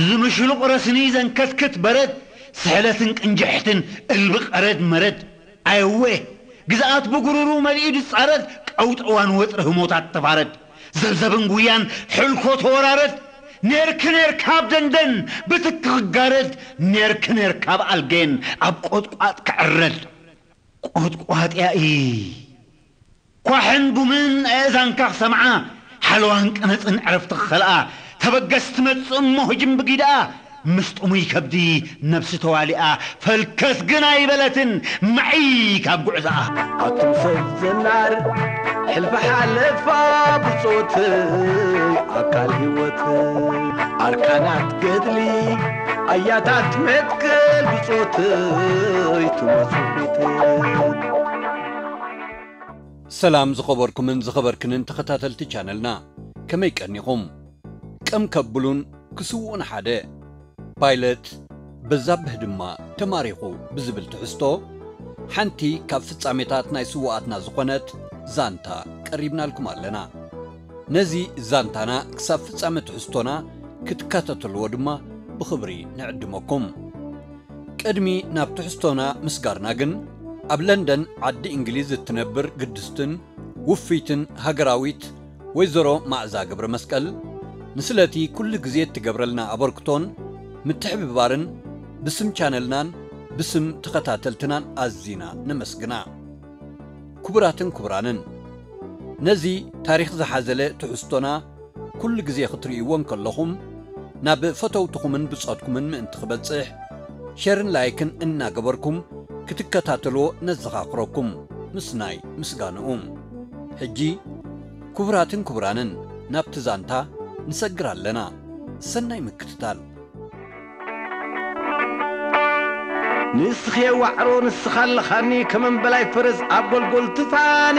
ዝምሽሉቕ ረስኒ ዘንከትክት በረድ፣ ስሕለትን ቅንጅሕትን እልቢ ቀረድ መረድ። ኣየወ፣ ግዝኣት ብጉሩሩ መሊኡ ዝጻረድ፣ ቀውጢ እዋን ወጥሪ ህሞታት ተፋረድ። ዘብዘብን ጉያን ሕልኮ ተወራረድ። ኔርክ ኔርካ ኣብ ደንደን ብትኪ ክጋረድ፣ ኔርክ ኔርካ ኣብ ኣልጌን ኣብ ቆጥቋጥ ክዕረድ። ቆጥቋጥ ያኢ ኳሕን ቡምን ኣእዛንካ ክሰምዓ፣ ሓለዋን ቀነጽን ዕረፍቲ ክኸልኣ፣ ተበገስ ትመጽእ እሞ ህጅም ብጊድኣ፣ ምስ ጥሙይ ከብዲ ነብሲ ተዋሊኣ፣ ፈልከስ ግን ኣይበለትን ማዒ ካብ ጉዕዝኣ። ኣቱም ሰብ ዘናር ሕልፊ ሓለፋ ብጾትይ ኣካል ህይወት ኣርካናት ገድሊ ኣያታት መትከል ብጾትይ ትመጹ ቤት። ሰላም ዝኸበርኩምን ዝኸበርክንን ተኸታተልቲ ቻነልና፣ ከመይ ቀኒኹም? ቅም ከብሉን ክስውኡን ሓደ ፓይለት በዛብህ ድማ ተማሪኹ ብዝብል ትሕዝቶ፣ ሓንቲ ካብ ፍጻሜታት ናይ ስውኣትና ዝኾነት ዛንታ ቀሪብናልኩም ኣለና። ነዚ ዛንታና ክሳብ ፍጻመ ትሕዝቶና ክትከታተልዎ ድማ ብኽብሪ ንዕድመኩም። ቅድሚ ናብ ትሕዝቶና ምስጋርና ግን፣ ኣብ ለንደን ዓዲ እንግሊዝ እትነብር ግድስትን ውፍይትን ሃገራዊት ወይዘሮ ማእዛ ገብረ መስቀል፣ ንስለቲ ኩሉ ግዜ እትገብረልና ኣበርክቶን ምትሕብባርን ብስም ቻነልናን ብስም ተኸታተልትናን ኣዚና ነመስግና። ክቡራትን ክቡራንን፣ ነዚ ታሪኽ ዝሓዘለ ትሕዝቶና ኩሉ ግዜ ክትርእይዎ እንከለኹም፣ ናብ ፈተውትኹምን ብጾትኩምን ምእንቲ ክበጽሕ፣ ሸርን ላይክን እናገበርኩም ክትከታተልዎ ነዘኻኽረኩም ምስናይ ምስጋንኡ። ሕጂ፣ ክቡራትን ክቡራንን፣ ናብቲ ዛንታ ንሰግር ኣለና። ሰናይ ምክትታል። ንስኺ ዋዕሮ ንስኻ ኣለኻኒ፣ ከም እምበላይ ፈረስ ኣብ ጎልጎል ትፋኒ።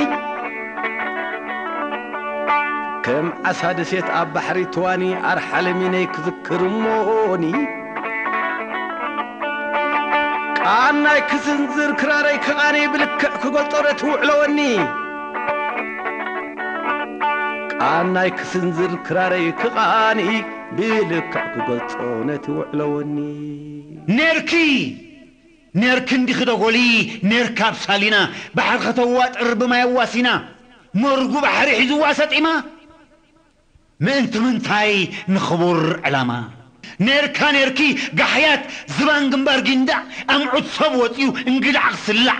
ከም ዓሳ ደሴት ኣብ ባሕሪ ትዋኒ፣ ኣርሓ ለሚነይ ክዝክር እሞኒ። ቃናይ ክስንዝር ክራረይ ክቓኒ፣ ብልክዕ ክገልጾ ነቲ ውዕሎ ወኒ። ቃናይ ክስንዝር ክራረይ ክቓኒ፣ ብልክዕ ክገልጾ ነቲ ውዕሎ ወኒ። ኔርኪ፣ ኔርኪ እንዲኺ ደጎሊ፣ ኔርካ ኣብ ሳሊና፣ ባሕሪ ከተዋጥር ብማይ ኣዋሲና፣ መርጉ ባሕሪ ሒዝዋ ሰጢማ። ምእንቲ ምንታይ ንኽቡር ዕላማ። ኔርካ፣ ኔርኪ ጋሕያት ዝባን ግንባር ጊንዳዕ፣ ኣምዑት ሰብ ወጺኡ እንግዳዕ ክስላዕ።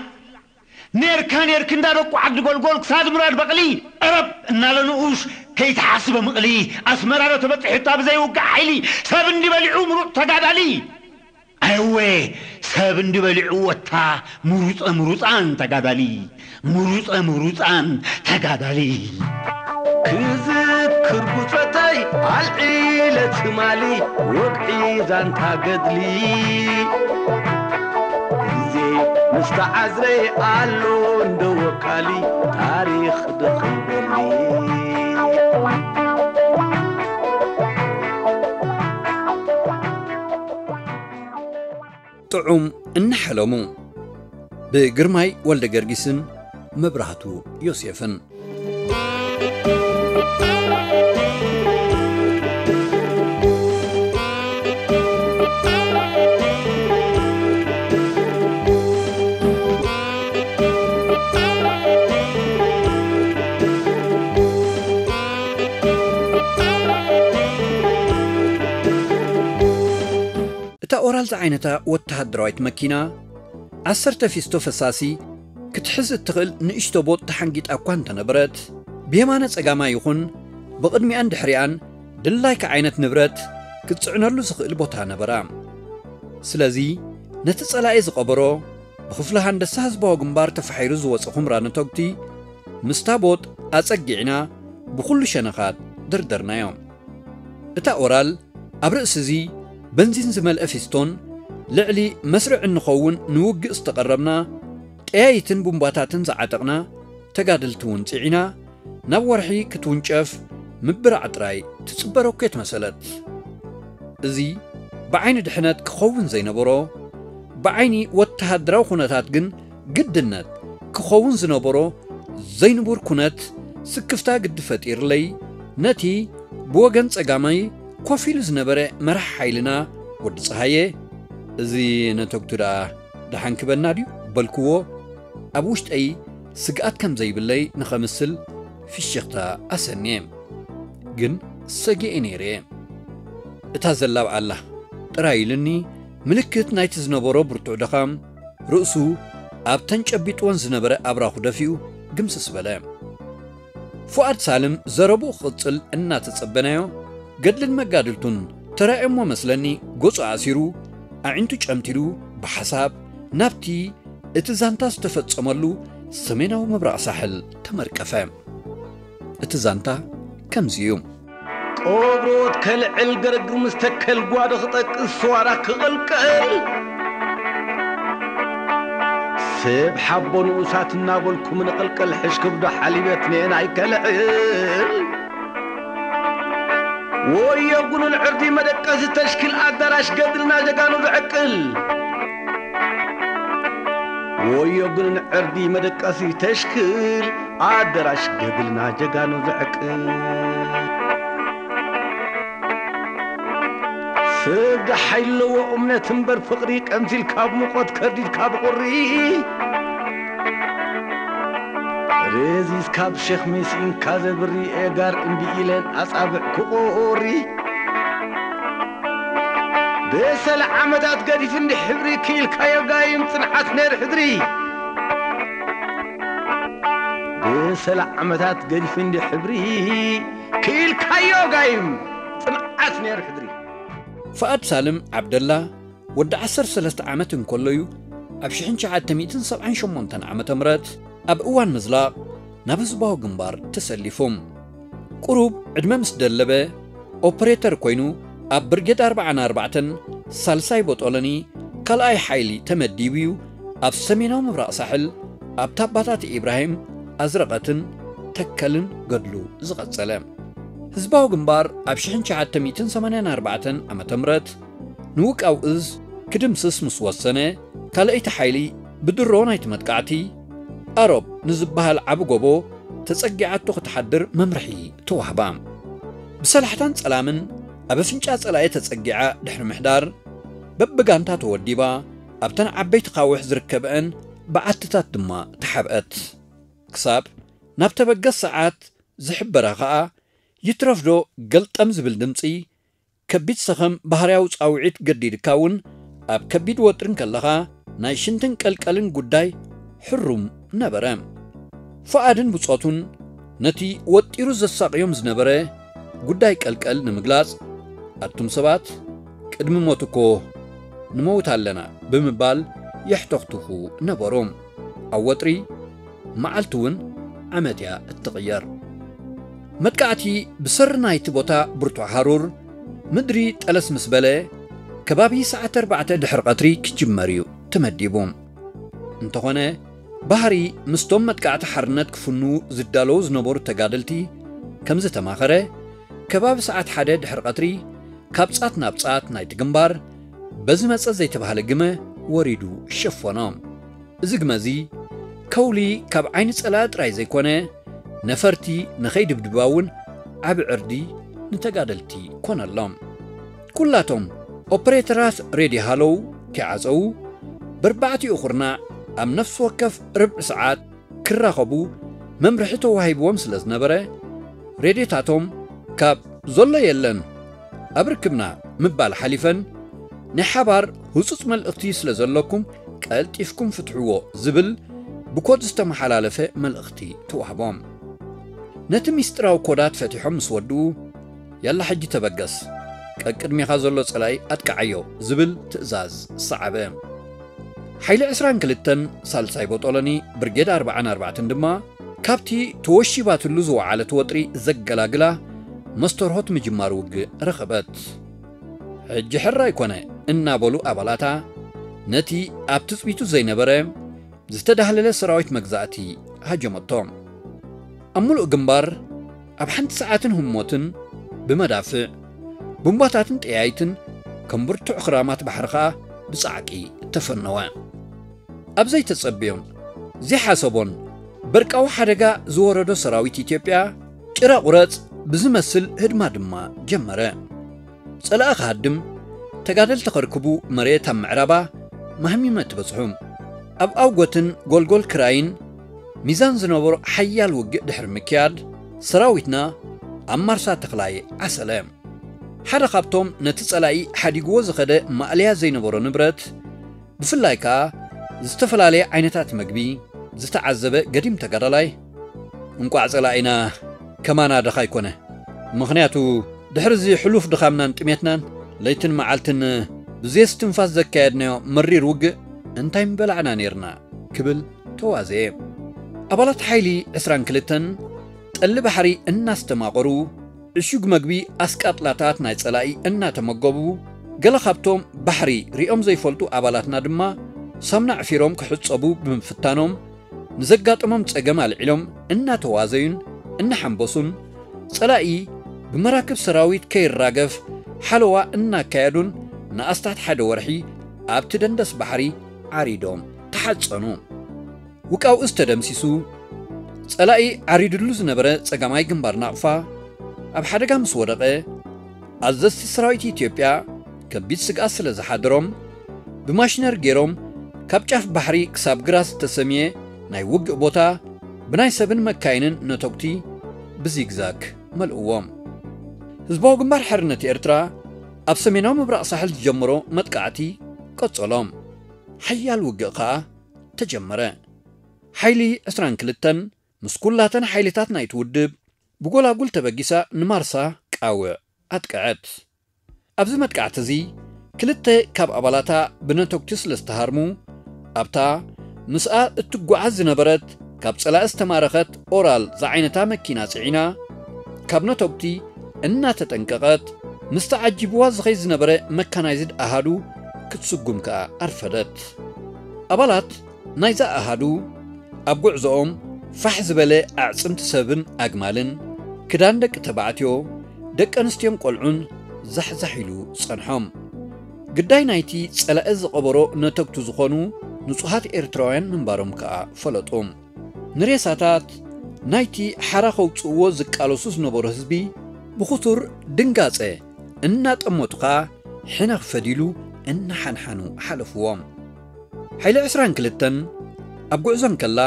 ኔርካ ኔርኪ እንዳ ደቁ ዓዲ ጎልጎል ክሳድ ምራድ በቕሊ፣ ቀረብ እናለ ንኡሽ ከይተሓስበ ምቕሊ፣ ኣስመራ ዶ ተበጺሑ እታ ብዘይውጋእ ሓይሊ፣ ሰብ እንዲ በሊዑ ምሩጽ ተጋዳሊ። ኣይወ፣ ሰብ እንዲ በሊዑ ወታ ምሩጸ ምሩጻን ተጋዳሊ፣ ምሩጸ ምሩጻን ተጋዳሊ። ክዝክር ብጾተይ ኣልዒለ ትማሊ፣ ወግዒ ዛንታ ገድሊ። ግዜ ምስ ተዓዝረ ኣሎ እንደ ወካሊ፣ ታሪኽ ደኺበሊ። ጥዑም እናሐለሙ፣ ብግርማይ ወልደ ገርጊስን መብራህቱ ዮሴፍን። እታ ኦራል ዝዓይነታ ወተሃደራዊት መኪና፣ ዓሰርተ ፊስቶ ፈሳሲ ክትሕዝ እትኽእል ንእሽቶ ቦጥ ተሓንጊጣ እኳ እንተነበረት፣ ብየማነ ጸጋማ ይኹን ብቕድሚኣን ድሕሪኣን ድላይካ ዓይነት ንብረት ክትጽዕነሉ ዝኽእል ቦታ ነበራ። ስለዚ፣ ነቲ ጸላኢ ዝቐበሮ፣ ብኽፍሊ ሃንደሳ ህዝባዊ ግንባር ተፋሒሩ ዝወጸ ኹምራ ነተጉቲ፣ ምስታ ቦጥ ኣጸጊዕና ብኹሉ ሸነኻት ደርደርናዮ። እታ ኦራል ኣብ ርእሲ እዚ በንዚን ዝመልአ ፊስቶን ልዕሊ መስርዕ እንኸውን ንውግእ ዝተቐረብና ጠያይትን ቡምባታትን ዝዓጠቕና ተጋደልቲ እውን ጽዒና ናብ ወርሒ ክትውንጨፍ ምብራዕ ጥራይ ትጽበረኮ የት መሰለት። እዚ ብዓይኒ ድሕነት ክኸውን ዘይነበሮ፣ ብዓይኒ ወተሃደራዊ ኩነታት ግን ግድነት ክኸውን ዝነበሮ ዘይንቡር ኩነት ስክፍታ ግዲ ፈጢርለይ፣ ነቲ ብወገን ጸጋማይ ኮፍ ኢሉ ዝነበረ መራሕ ሓይልና ወዲ ጸሃየ፣ "እዚ ነተግቱ ደኣ ደሓን ክበና ድዩ?" በልክዎ። ኣብ ውሽጠይ ስግኣት ከም ዘይብለይ ንኸምስል ፍሽኽታ ኣሰንየ። ግን ሰጊኤ ነይረ። እታ ዘላብ ኣላ ጥራይ ኢልኒ፣ ምልክት ናይቲ ዝነበሮ ብርቱዕ ድኻም፣ ርእሱ ኣብተን ጨቢጥወን ዝነበረ ኣብራኹ ደፊኡ ግምስስ በለ። ፉኣድ ሳልም ዘረብኡ ክቕጽል እናተጸበናዮ፣ ገድልን መጋድልቱን ተራእዮሞ መስለኒ፣ ገጹ ኣሲሩ፣ ኣዒንቱ ጨምቲሉ፣ ብሓሳብ ናብቲ እቲ ዛንታ ዝተፈጸመሉ ሰሜናዊ ምብራቕ ሳሕል ተመርቀፈ። እቲ ዛንታ ከምዚ እዩ። ቆብሮት ከልዕል፣ ገረግር ምስ ተከል፣ ጓዶ ክጠቅስ፣ ሰዋራ ክቕልቀል፣ ሰብ ሓቦ ንኡሳት እናበልኩ ምንቕልቀል፣ ሕሽ ክብዶ ሓሊበት ንኤን ኣይከልዕል። ወዮ ጉኑል ዕርዲ መደቀሲ ተሽክል፣ ኣዳራሽ ገድልና ጀጋኑ ዝዕቅል። ወዮ ጉኑል ዕርዲ መደቀሲ ተሽክል፣ ኣዳራሽ ገድልና ጀጋኑ ዝዕቅል። ሰብ ሓይሊ ኣለዎ እምነት እምበር ፍቕሪ፣ ቀምሲል ካብ ሙቐት ከርዲድ ካብ ቁሪ። ሬዚስ ካብ ሸኽሚ ስኢንካ ዘብሪ፣ ኤጋር እምቢ ኢለን ኣጻብዕ ክቑሪ። ብሰለ ዓመታት ገዲፍ እንዲ ሕብሪ፣ ክኢልካዮ ጋይም ጽንዓት ነይር ሕድሪ። ብሰለ ዓመታት ገዲፍ እንዲ ሕብሪ፣ ክኢልካዮ ጋይም ጽንዓት ነይር ሕድሪ። ፍኣድ ሳልም ዓብደላ ወዲ ዓሰርተ ሰለስተ ዓመት እንከሎ እዩ ኣብ ሽሕን ትሽዓተ ሚእትን ሰብዓን ሸሞንተን ዓመተ ምህረት ኣብ እዋን ምዝላቕ ናብ ህዝባዊ ግንባር ተሰሊፉ። ቁሩብ ዕድመ ምስ ደለበ ኦፕሬተር ኮይኑ ኣብ ብርጌድ ኣርባዓን ኣርባዕተን ሳልሳይ ቦጦሎኒ ካልኣይ ሓይሊ ተመዲቡ እዩ ኣብ ሰሜናዊ ምብራቕ ሳሕል ኣብ ታባታት ኢብራሂም ኣዝረቐትን ተከልን ገድሉ ዝቐጸለ። ህዝባዊ ግንባር ኣብ ሽሕን ትሽዓተ ሚእትን ሰማንያን ኣርባዕተን ዓመተ ምህረት ንውቃው እዝ ክድምስስ ምስ ወሰነ፣ ካልኣይቲ ሓይሊ ብድሮ ናይቲ መጥቃዕቲ ኣሮብ ንዝበሃል ዓቢ ጎቦ ተጸጊዓቶ ክትሓድር መምርሒ ተዋህባ። ብሰላሕታን ጸላምን ኣብ ኣፍንጫ ጸላኢ ተጸጊዓ ድሕሪ ምሕዳር፣ በብጋንታ ተወዲባ ኣብተን ዓበይቲ ካውሕ ዝርከበአን በዓትታት ድማ ተሓብአት። ክሳብ ናብ ተበገስ ሰዓት ዝሕበራ ኸኣ፣ ይትረፍዶ ገልጠም ዝብል ድምጺ፣ ከቢድ ሰኸም ባህርያዊ ጻውዒት ገዲድካ እውን ኣብ ከቢድ ወጥሪ እንከለኻ ናይ ሽንትን ቀልቀልን ጉዳይ ሕሩም ነበረ። ፍኣድን ብጾቱን ነቲ ወጢሩ ዘሳቕዮም ዝነበረ ጉዳይ ቀልቀል ንምግላጽ፣ "ኣቱም ሰባት፣ ቅድሚ ሞት እኮ ንመውት ኣለና" ብምባል የሕተኽትኹ ነበሩ። ኣብ ወጥሪ መዓልቲ እውን ዓመት እያ እትቕየር። መጥቃዕቲ ብሰሪ ናይቲ ቦታ ብርቱዕ ሃሩር ምድሪ ጠለስ ምስ በለ፣ ከባቢ ሰዓት ኣርባዕተ ድሕሪ ቀትሪ ክጅመር እዩ ተመዲቡ። እንተኾነ፣ ባህሪ ምስቶም መጥቃዕቲ ሓርነት ክፍኑ ዝዳለዉ ዝነበሩ ተጋደልቲ ከም ዝተማኸረ፣ ከባቢ ሰዓት ሓደ ድሕሪ ቀትሪ ካብ ጻት ናብ ጻት ናይቲ ግንባር በዚ መጸ ዘይተባህለ ግመ ወሪዱ ሸፈኖ። እዚ ግመ እዚ ከውሊ ካብ ዓይኒ ጸላኢ ጥራይ ዘይኮነ፣ ነፈርቲ ንኸይድብድባ እውን ዓቢ ዕርዲ ንተጋደልቲ ኮነሎም። ኩላቶም ኦፕሬተራት ሬድዮ ሃለው ከይዓጸዉ፣ በርባዕቲኡ ኩርናዕ ኣብ ነፍሲ ወከፍ ርብዒ ሰዓት ክራኸቡ መምርሒ ተዋሂብዎም ስለ ዝነበረ፣ ሬድዮታቶም ካብ "ዘሎ የለን፣ ኣብ ርክብና" ምባል ሓሊፈን፣ "ናይ ሓባር ህጹጽ መልእኽቲ ስለ ዘለኩም ቀልጢፍኩም ፍትሕዎ" ዝብል ብኮድ ዝተመሓላለፈ መልእኽቲ ተዋህቦም። ነቲ ሚስጥራዊ ኮዳት ፈቲሖም ምስ ወድኡ፣ "ያላ ሕጂ ተበገስ፣ ቀቅድሜኻ ዘሎ ጸላኢ ኣጥቅዓዮ" ዝብል ትእዛዝ ሰዓበ። ሓይሊ ዕስራን ክልተን ሳልሳይ ቦጦሎኒ ብርጌድ ኣርባዓን ኣርባዕተን ድማ ካብቲ ተወሺባትሉ ዝወዓለት ወጥሪ ዘገላግላ መስተርሆት ምጅማር ውግእ ረኸበት። "ሕጂ ሕራይ ኮነ" እናበሉ ኣባላታ ነቲ ኣብ ትጽቢቱ ዘይነበረ ዝተዳህለለ ሰራዊት መግዛእቲ ሃጀመቶ። ኣብ ምሉእ ግንባር ኣብ ሓንቲ ሰዓትን ህሞትን ብመዳፍዕ፣ ቡምባታትን ጠያይትን ከም ብርቱዕ ክራማት ባሕሪ ኸኣ ብጻዕቂ ተፈነወ። ኣብ ዘይተጸብዮን ዘይሓሰቦን በርቃዊ ሓደጋ ዝወረዶ ሰራዊት ኢትዮጵያ፣ ጭራ ቁረጽ ብዝመስል ህድማ ድማ ጀመረ። ጸላኢ ክሃድም፣ ተጋደልቲ ከርክቡ መሬት ኣብ ምዕራባ ማህሚመ ትበጽሑ። ኣብ ኣውጎትን ጎልጎል ክራይን ሚዛን ዝነበሮ ሓያል ውግእ ድሕሪ ምክያድ፣ ሰራዊትና ኣብ ማርሳ ተኽላይ ዓሰለ። ሓደ ካብቶም ነቲ ጸላኢ ሓዲግዎ ዝኸደ ማእለያ ዘይነበሮ ንብረት፣ ብፍላይ ከኣ ዝተፈላለየ ዓይነታት መግቢ ዝተዓዘበ ገዲም ተጋዳላይ፣ "እንቋዕ ጸላኢና ከማና ድኻ ኣይኮነ። ምኽንያቱ ድሕሪ እዚ ሕሉፍ ድኻምናን ጥሜትናን ለይትን መዓልትን ብዘየስትንፋስ ዘካየድናዮ መሪር ውግእ እንታይ ምበላዕና ኔርና?" ክብል ተዋዘየ። ኣባላት ሓይሊ ዕስራን ክልተን ጠሊ ባሕሪ እናስተማቐሩ፣ ዕሹግ መግቢ ኣስቃጥላታት ናይ ጸላኢ እናተመገቡ፣ ገለ ካብቶም ባሕሪ ሪኦም ዘይፈልጡ ኣባላትና ድማ ሳምና ዕፊሮም ክሕጸቡ ብምፍታኖም፣ ንዘጋጠሞም ጸገም ኣልዒሎም እናተዋዘዩን እናሓንበሱን፣ ጸላኢ ብመራክብ ሰራዊት ከይራገፍ ሓለዋ እናካየዱን ንኣስታት ሓደ ወርሒ ኣብቲ ደንደስ ባሕሪ ዓሪዶም ተሓጸኑ። ውቃው እዝ ተደምሲሱ፣ ጸላኢ ዓሪድሉ ዝነበረ ጸጋማይ ግንባር ናቕፋ ኣብ ሓደጋ ምስ ወደቐ፣ ኣዘዝቲ ሰራዊት ኢትዮጵያ ከቢድ ስግኣት ስለ ዝሓደሮም፣ ብማሽነር ገይሮም ካብ ጫፍ ባሕሪ ክሳብ ግራት ዝተሰምየ ናይ ውግእ ቦታ ብናይ ሰብን መካይንን ነተጉቲ ብዚግዛግ መልእዎም። ህዝባዊ ግንባር ሓርነት ኤርትራ ኣብ ሰሜናዊ ምብራቕ ሳሕል ዝጀመሮ መጥቃዕቲ ቀጸሎም። ሓያል ውግእ ከኣ ተጀመረ። ሓይሊ ዕስራን ክልተን ምስ ኩላተን ሓይልታት ናይቲ ውድብ ብጎላጉል ተበጊሳ ንማርሳ ቃውዕ ኣጥቅዐት። ኣብዚ መጥቃዕቲ እዚ ክልተ ካብ ኣባላታ ብነተጉቲ ስለ ዝተሃርሙ፣ ኣብታ ምስኣ እትጓዓዝ ዝነበረት ካብ ጸላኢ ዝተማረኸት ኦራል ዝዓይነታ መኪና ጽዒና ካብ ነተጉቲ እናተጠንቀቐት፣ ምስቲ ዓጂብዋ ዝኸይድ ዝነበረ መካናይዝድ ኣሃዱ ክትስጉም ከኣ ኣርፈደት። ኣባላት ናይዛ ኣሃዱ ኣብ ጉዕዞኦም ፋሕ ዝበለ ኣዕጽምቲ ሰብን ኣግማልን፣ ክዳን ደቂ ተባዕትዮ፣ ደቂ ኣንስትዮን ቆልዑን ዛሕዛሕ ኢሉ ጸንሖም። ግዳይ ናይቲ ጸላኢ ዝቐበሮ ነተግቱ ዝኾኑ ንጹሃት ኤርትራውያን ምንባሮም ከኣ ፈለጡ። ንሬሳታት ናይቲ ሓራ ከውጽእዎ ዝቃለሱ ዝነበሩ ህዝቢ ብኽቱር ድንጋጸ እናጠመቱ ከኣ ሕነኽ ፈዲሉ እናሓንሓኑ ሓለፍዎም። ሓይሊ ዕስራን ክልተን ኣብ ጉዕዞ እንከላ፣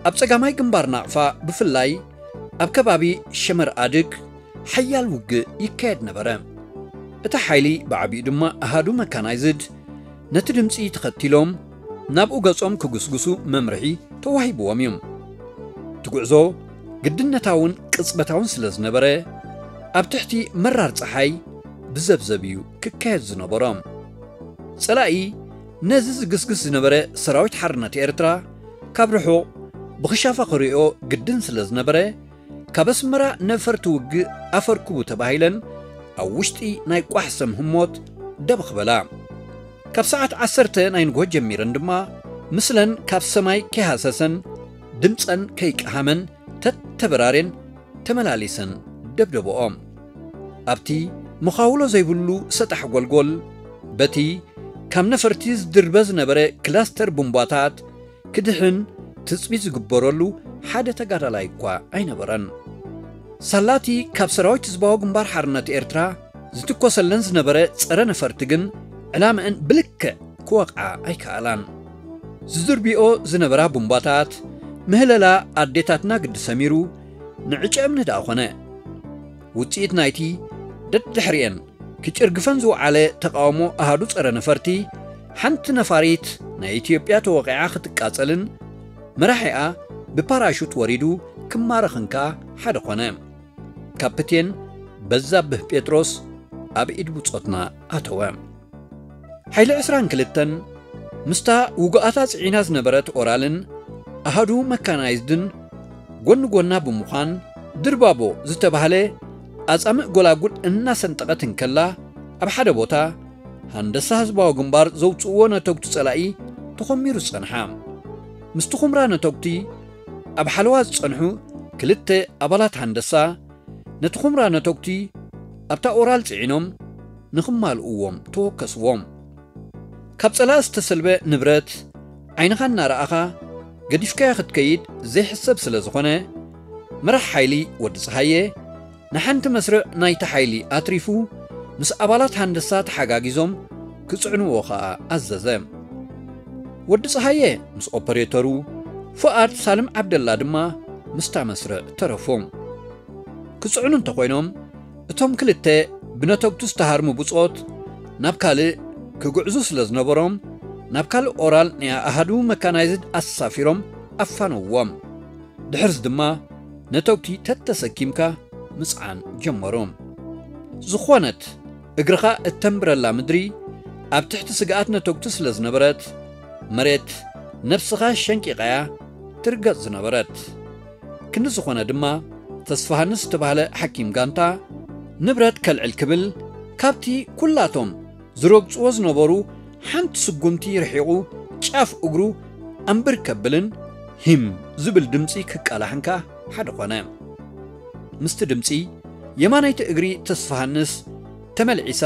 ኣብ ጸጋማይ ግንባር ናቕፋ ብፍላይ ኣብ ከባቢ ሸመር ኣድግ ሓያል ውግእ ይካየድ ነበረ። እቲ ሓይሊ ብዓቢኡ ድማ ኣሃዱ መካናይዝድ ነቲ ድምጺ ተኸቲሎም ናብኡ ገጾም ክጉስጉሱ መምርሒ ተዋሂብዎም እዩ። እቲ ጉዕዞ ግድነታውን ቅጽበታውን ስለ ዝነበረ፣ ኣብ ትሕቲ መራር ጸሓይ ብዘብዘብ እዩ ክካየድ ዝነበሮ። ጸላኢ ነዚ ዝግስግስ ዝነበረ ሰራዊት ሓርነት ኤርትራ ካብ ርሑቕ ብኽሻፋ ክርእዮ ግድን ስለ ዝነበረ፣ ካብ ኣስመራ ነፈርቲ ውግእ ኣፈርክቡ ተባሂለን ኣብ ውሽጢ ናይ ቋሕ ሰም ህሞት ደበኽ በላ። ካብ ሰዓት ዓሰርተ ናይ ንግሆ ጀሚረን ድማ ምስለን ካብ ሰማይ ከይሃሰሰን ድምፀን ከይቀሃመን ተተበራሬን ተመላሊሰን ደብደበኦም። ኣብቲ መኻውሎ ዘይብሉ ሰጣሕ ጎልጎል፣ በቲ ካብ ነፈርቲ ዝድርበ ዝነበረ ክላስተር ቡምባታት ክድሕን ትጽቢት ዝግበረሉ ሓደ ተጋዳላይ እኳ ኣይነበረን። ሳላቲ ካብ ሰራዊት ህዝባዊ ግንባር ሓርነት ኤርትራ ዝትኮሰለን ዝነበረ ጸረ ነፈርቲ ግን ዕላምአን ብልክዕ ክወቕዓ ኣይከኣላን። ዝድርቢኦ ዝነበራ ቡምባታት ምህለላ ኣዴታትና ግዲ ሰሚሩ ንዕጨ እምኒ ደኣ ኾነ። ውጽኢት ናይቲ ደድሕሪኤን ክጭርግፈን ዝወዓለ ተቓውሞ ኣሃዱ ጸረ ነፈርቲ፣ ሓንቲ ነፋሪት ናይ ኢትዮጵያ ተወቒዓ ክትቃጸልን መራሒኣ ብፓራሹት ወሪዱ ክማረኽን ከኣ ሓደ ኾነ። ካፕቴን በዛብህ ጴጥሮስ ኣብ ኢድ ብጾትና ኣተወ። ሓይሊ ዕስራን ክልተን ምስታ ውጉኣታ ጽዒና ዝነበረት ኦራልን ኣሃዱ መካናይዝድን ጎኒ ጎና ብምዃን፣ ድርባቦ ዝተባህለ ኣጻምእ ጎላጉል እናሰንጠቐት እንከላ፣ ኣብ ሓደ ቦታ ሃንደሳ ህዝባዊ ግንባር ዘውጽእዎ ነተጉቲ ጸላኢ ተኾሚሩ ዝጸንሓ። ምስቲ ኹምራ ነተጉቲ ኣብ ሓለዋ ዝጸንሑ ክልተ ኣባላት ሃንደሳ ነቲ ኹምራ ነተጉቲ ኣብታ ኦራል ጽዒኖም ንኽማልእዎም ተወከስዎም። ካብ ጸላእ ዝተሰልበ ንብረት ዓይንኻ እናረኣኻ ገዲፍካዮ ክትከይድ ዘይሕሰብ ስለ ዝኾነ፣ መራሕ ሓይሊ ወዲ ጸሃየ ንሓንቲ መስርዕ ናይቲ ሓይሊ ኣትሪፉ ምስ ኣባላት ሃንደሳ ተሓጋጊዞም ክጽዕንዎ ኸኣ ኣዘዘ። ወዲ ጸሃየ ምስ ኦፐሬተሩ፣ ፉኣድ ሳልም ዓብደላ ድማ ምስታ መስርዕ ተረፉ። ክጽዕኑ እንተኾይኖም፣ እቶም ክልተ ብነተጉቲ ዝተሃርሙ ብጾት ናብ ካልእ ክግዕዙ ስለ ዝነበሮም፣ ናብ ካልእ ኦራል ናይ ኣሃዱ መካናይዝድ ኣሳፊሮም ኣፋነውዎም። ድሕርዚ ድማ ነተጉቲ ተተሰኪምካ ምጽዓን ጀመሩ። ዝኾነት እግርኻ እተንብረላ ምድሪ ኣብ ትሕቲ ስግኣት ነተጉቲ ስለ ዝነበረት፣ መሬት ነብስኻ ሸንቂቓያ ትርገጽ ዝነበረት። ክንዲ ዝኾነ ድማ፣ ተስፋሃንስ ዝተባህለ ሓኪም ጋንታ፣ ንብረት ከልዕል ክብል ካብቲ ኩላቶም ዝረግጽዎ ዝነበሩ ሓንቲ ስጉምቲ ርሒቑ ጫፍ እግሩ ኣንብር ከብልን ሂም ዝብል ድምጺ ክቃላሕን ከኣ ሓደ ኾነ። ምስቲ ድምጺ የማነይቲ እግሪ ተስፋሃንስ ተመልዒሳ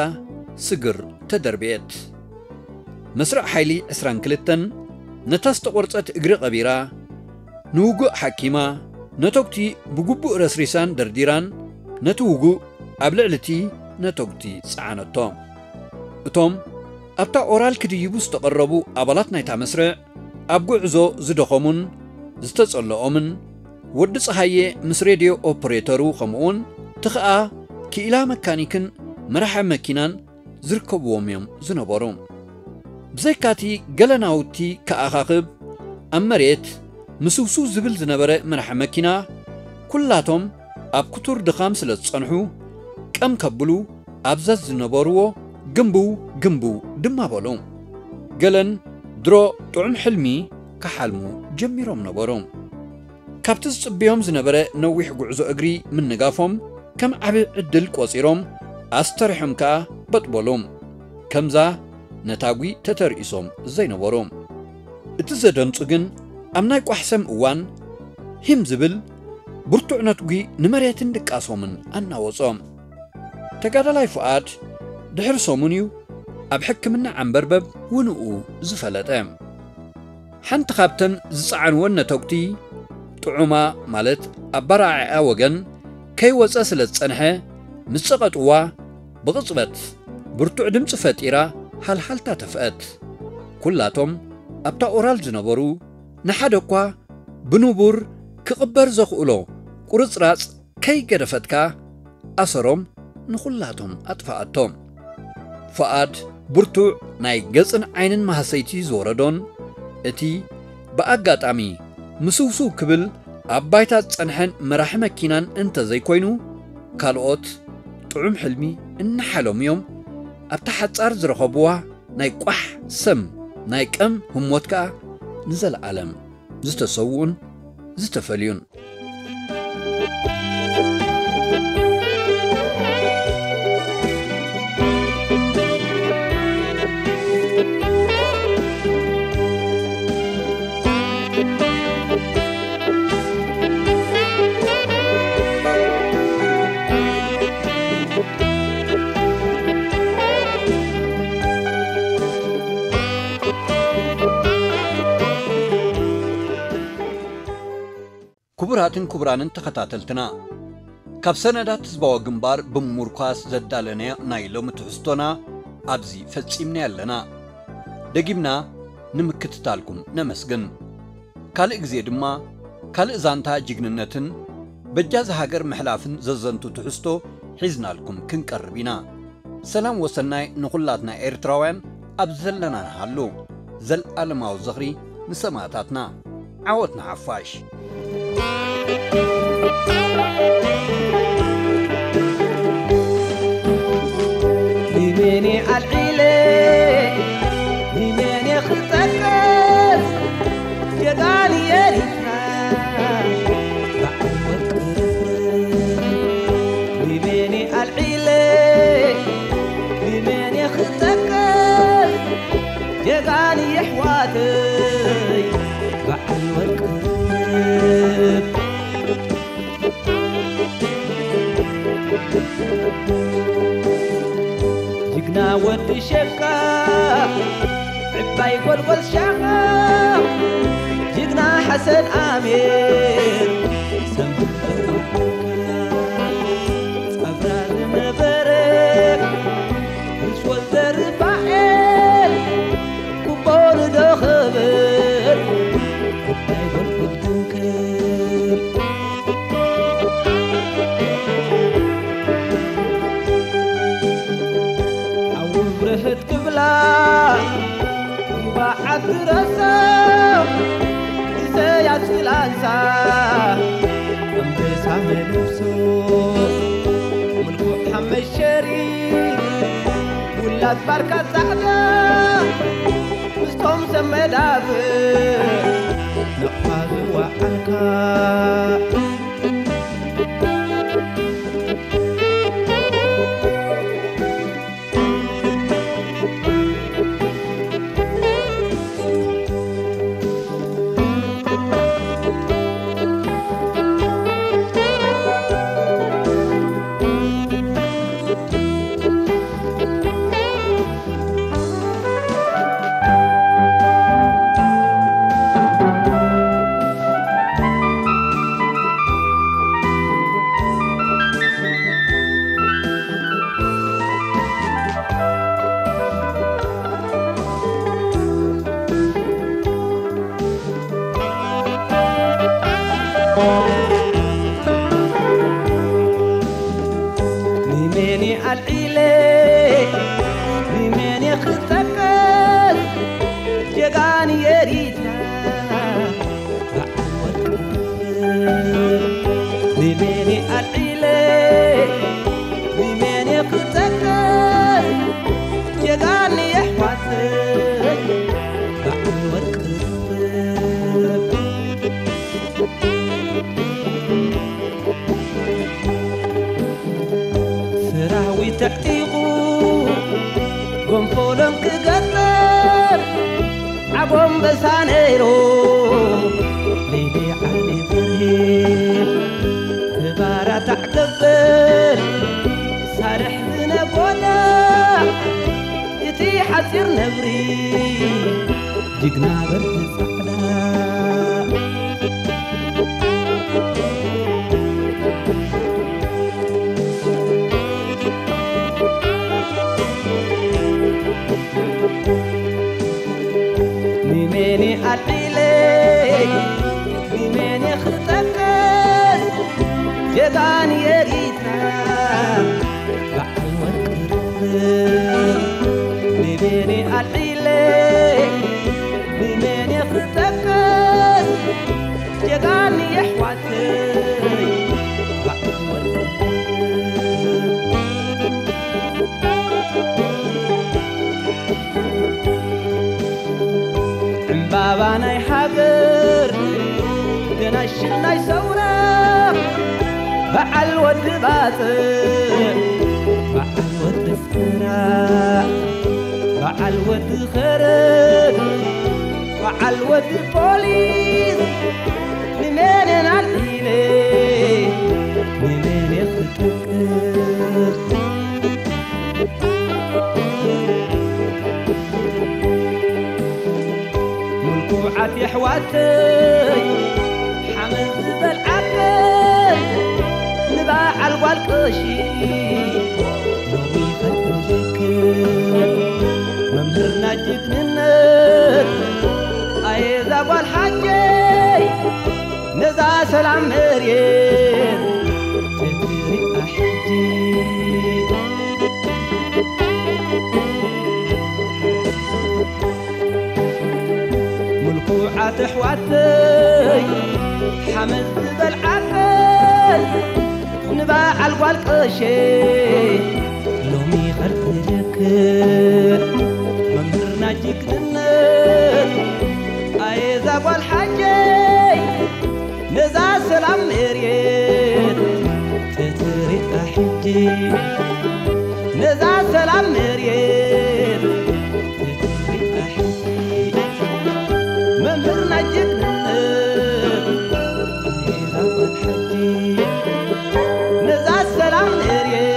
ስግር ተደርብየት። መስርዕ ሓይሊ ዕስራን ክልተን ነታ ዝተቖርጸት እግሪ ቀቢራ፣ ንውጉእ ሓኪማ፣ ነተጉቲ ብግቡእ ረስሪሳን ደርዲራን ነቲ ውጉእ ኣብ ልዕሊ እቲ ነተጉቲ ጸዓነቶ። እቶም ኣብታ ኦራል ክድይቡ ዝተቐረቡ ኣባላት ናይታ መስርዕ፣ ኣብ ጉዕዞ ዝደኸሙን ዝተጸለኦምን፣ ወዲ ጸሃየ ምስ ሬድዮ ኦፕሬተሩ፣ ከምኡውን ትኽኣ ክኢላ መካኒክን መራሒ መኪናን ዝርከብዎም እዮም ዝነበሩ። ብዘይካቲ ገለ ናውቲ ከኣኻኽብ፣ ኣብ መሬት ምስውስው ዝብል ዝነበረ መራሒ መኪና፣ ኩላቶም ኣብ ክቱር ድኻም ስለ ዝጸንሑ፣ ቀም ከብሉ ኣብዛ ዝነበርዎ ግንብው ግንብው ድማ በሉ። ገለን ድሮ ጥዑም ሕልሚ ክሓልሙ ጀሚሮም ነበሩ። ካብቲ ዝጽብዮም ዝነበረ ነዊሕ ጉዕዞ እግሪ ምንጋፎም ከም ዓቢ ዕድል ቆጺሮም፣ ኣስተሪሖም ከኣ በጥ በሉ። ከምዛ ነታጒ ተተርኢሶም ዘይነበሩ። እቲ ዘደንጹ ግን፣ ኣብ ናይ ቋሕሰም እዋን ሂም ዝብል ብርቱዕ ነትጒ ንመሬትን ድቃሶምን ኣናወጾ። ተጋዳላይ ፍኣድ ድሕሪ ሰሙን እዩ ኣብ ሕክምና ዓንበርበብ ውንኡ ዝፈለጠ። ሓንቲ ካብተን ዝጸዓንወን ነተጉቲ ጥዑማ፣ ማለት ኣባራዕኣ ወገን ከይወጸ ስለ ዝጸንሐ፣ ምስ ጸቐጥዋ ብቕጽበት ብርቱዕ ድምጺ ፈጢራ ሃልሃልታ ተፍአት። ኩላቶም ኣብታ ኦራል ዝነበሩ፣ ንሓደ እኳ ብንቡር ክቕበር ዘኽእሎ ቁርጽራጽ ከይገደፈትካ ኣሰሮም ንኹላቶም ኣጥፍኣቶም። ፍኣድ ብርቱዕ ናይ ገጽን ዓይንን ማህሰይቲ ዝወረዶን፣ እቲ ብኣጋጣሚ ምስውስው ክብል ኣብ ባይታ ዝጸንሐን መራሒ መኪናን እንተ ዘይኮይኑ፣ ካልኦት ጥዑም ሕልሚ እናሓሎም እዮም ኣብታ ሓጻር ዝረኸብዋ ናይ ቋሕ ሰም ናይ ቀም ህሞት ከኣ ንዘለኣለም ዝተሰውኡን ዝተፈልዩን። ክቡራትን ክቡራንን ተኸታተልትና፣ ካብ ሰነዳት ህዝባዊ ግንባር ብምሙርኳስ ዘዳለናዮ ናይ ሎሚ ትሕዝቶና ኣብዚ ፈጺምና ኣለና። ደጊምና ንምክትታልኩም ነመስግን። ካልእ ግዜ ድማ ካልእ ዛንታ ጅግንነትን በጃ ዝሃገር ምሕላፍን ዘዘንቱ ትሕዝቶ ሒዝናልኩም ክንቀርብ ኢና። ሰላም ወሰናይ ንኹላትና ኤርትራውያን ኣብ ዘለና ንሃሉ። ዘልኣለማዊ ዝኽሪ ንሰማእታትና። ዓወት ንሓፋሽ። ንመን ኣልዒለ ንመን ክጠቅስ ጀጋኑ ኤርትራ በዓል ወርቂ ርፍርፍ። ንመን ኣልዒለ ንመን ክጠቅስ ጀጋኑ የሕዋተይ በዓል ወርቂ ርፍርፍ። ጅግና ወዲ ሸቃ፣ ዕባይ ጎልጎል ሻኻ፣ ጅግና ሓሰን ኣሜን፣ ሰንበት ጸብራ ዝነበረ፣ ምስ ወልደ ርፋኤል፣ ክቦ ንዶ ክብል፣ ዕባይ ጎልጎል ትንክር። ሓዊ ብርህት ክብላ፣ ሩባ ዓዲ ረሰው፣ ኢሰያስ ላንሳ፣ ኣንበሳ መለብሶ፣ ምልኩዕ ሓመሸሪ፣ ውላድ ባርካ ጻዕዳ፣ ምስቶም ሰብ መዳብር፣ ናቕፋ ዝወዓልካ። ንመን ኣልዒለ ንመን ክጠቅስ ጀጋን ኤሪትራ በዓል ወርቂ ንመን ኣልዒለ ንመን ክጠቅስ ጀጋን የሕዋተይ በዓል ወርቂ ሰራዊት ተዕጢቑ ጎንፎሎም ክገጥር ዓጎምበሳ ነይሩ ሌሊ ዓሊ ብርሂን ተባራታዕ ገበር ሳርሕ ዝነጎዳ እቲ ሓፂር ነብሪ ጅግና በርሂ ጻዕዳ። ንመን ኣልዒለ ንመን ክጠቅስ ጀጋን ኤሪትራ በዓል ወርቂ ርግብ ንመን ኣልዒለ ንመን ክጠቅስ ጀጋን የሕዋተይ በዓል ወርቂ ርግብ ዕምባባ ናይ ሃገር ገናሽል ናይ ሰውራ በዓል ወዲ ባጽዕ በዓል ወዲ ስራ በዓል ወዲ ኸረድ በዓል ወዲ ፖሊስ ንመን ኣልዒለ ንመን ክጥቅስ ምልኩዓት የሕዋተይ ሓመድ ዝበልዓተይ ንበዓል ጓል ቀሺ ሎሚ ፈተሸክር መምህርና ጅግንነት ኣየዛ ጓል ሓጀይ ነዛ ሰላም መሬት ትሪኣ ሕጂ ምልኩዓት ኣሕዋተይ ሓመድ ዝበልዓተይ ንበዓል ጓል ቀሼ ሎሚ ኸርትለክር መምህርና ጅግንነት ኣየዛ ጓል ሓጀይ ነዛ ሰላም መሬት ትትሪኣ ሕጂ ነዛ ሰላም መሬት ትትሪኣ ሕጂ መምህርና ጅግንነት ነዛ ሰላም መሬት